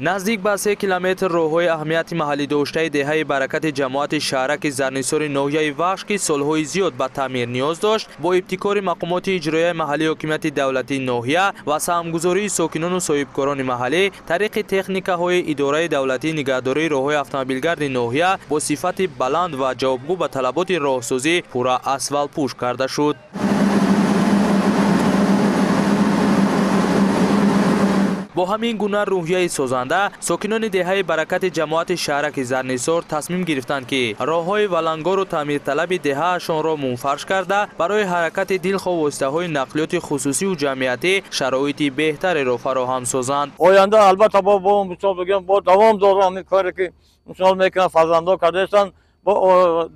Наздик ба 3 километр роҳҳои аҳамияти маҳаллӣ доштаи деҳаи Баракати ҷамоати шаҳраки Зарнисори ноҳияи Вахш, ки солҳои зиёд ба таъмир ниёз дошт, бо ибтикори мақомоти иҷроияи маҳаллии ҳокимияти давлатии ноҳия ва саҳмгузории сокинону соҳибкорони маҳаллӣ тариқи техникаҳои идораи давлатии нигаҳдории роҳҳои автомобилгарди ноҳия бо сифати баланд ва ҷавобгӯ ба талаботи роҳсозӣ пурра асфалтпӯш карда шуд. Бо ҳамин гуна рӯҳияи созанда сокинони деҳаи Баракати ҷамоати шаҳраки Зарнисор тасмим гирифтанд, ки роҳҳои валангору таъмирталаби деҳаашонро мунфарш карда, барои ҳаракати дилхоҳ воситаҳои нақлиёти хусусию ҷамъиятӣ шароити беҳтареро фароҳам созанд. Оянда албатта бо мисол бигӯям, бо давом дорам ин коре ки мисол мекунам, фарзандҳо кардаистанд, бо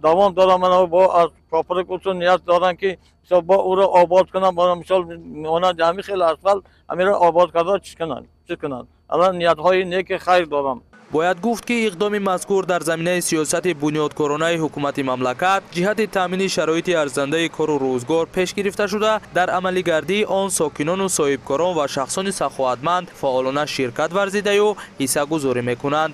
давом дорам, бо аз коприк усул ният дорам, ки мисол бо ӯро обод кунам, мисол она ҳамин хел асфалт ҳаминро обод карда чиз кунанд. Алан ниятҳои неки хайр дорам. Бояд гуфт, ки иқдоми мазкур дар заминаи сиёсати бунёдкоронаи ҳукумати мамлакат ҷиҳати таъмини шароити арзандаи кору рӯзгор пеш гирифта шуда, дар амалигардии он сокинону соҳибкорон ва шахсони саховатманд фаъолона ширкат варзидаю ҳиссагузорӣ мекунанд.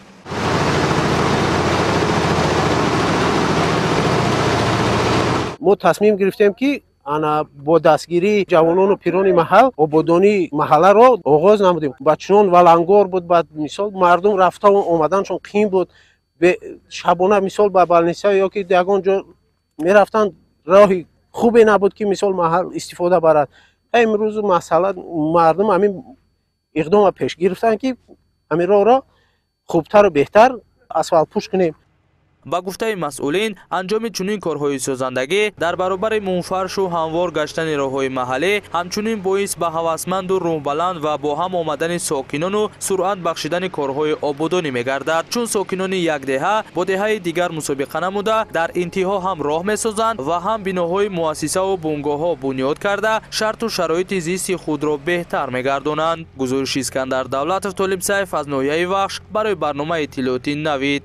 Мо тасмим гирифтем, ки ана бо дастгирии ҷавонону пирони маҳал ободонии маҳалларо оғоз намудем. Ба чунон валангор буд, ба мисол мардум рафтаву омаданшон қиин буд. Шабона мисол ба балниса ё ки ягон ҷо мерафтанд, роҳи хубе набуд, ки мисол маҳал истифода барад. Имрӯз масъала мардум ҳамин иқдомро пеш гирифтанд, ки ҳамин роҳро хубтару беҳтар асфалтпӯш кунем. Ба гуфтаи масъулин, анҷоми чунин корҳои созандагӣ дар баробари мунфаршу ҳамвор гаштани роҳҳои маҳаллӣ ҳамчунин боис ба ҳавасманду рӯҳбаланд ва бо ҳам омадани сокинону суръат бахшидани корҳои ободонӣ мегардад, чун сокинони як деҳа бо деҳаи дигар мусобиқа намуда, дар интиҳо ҳам роҳ месозанд ва ҳам биноҳои муассисаву бунгоҳҳо бунёд карда, шарту шароити зисти худро беҳтар мегардонанд. Гузориши Искандар Давлатов, Толиб Сайф аз ноҳияи Вахш барои барномаи иттилоотии Навид.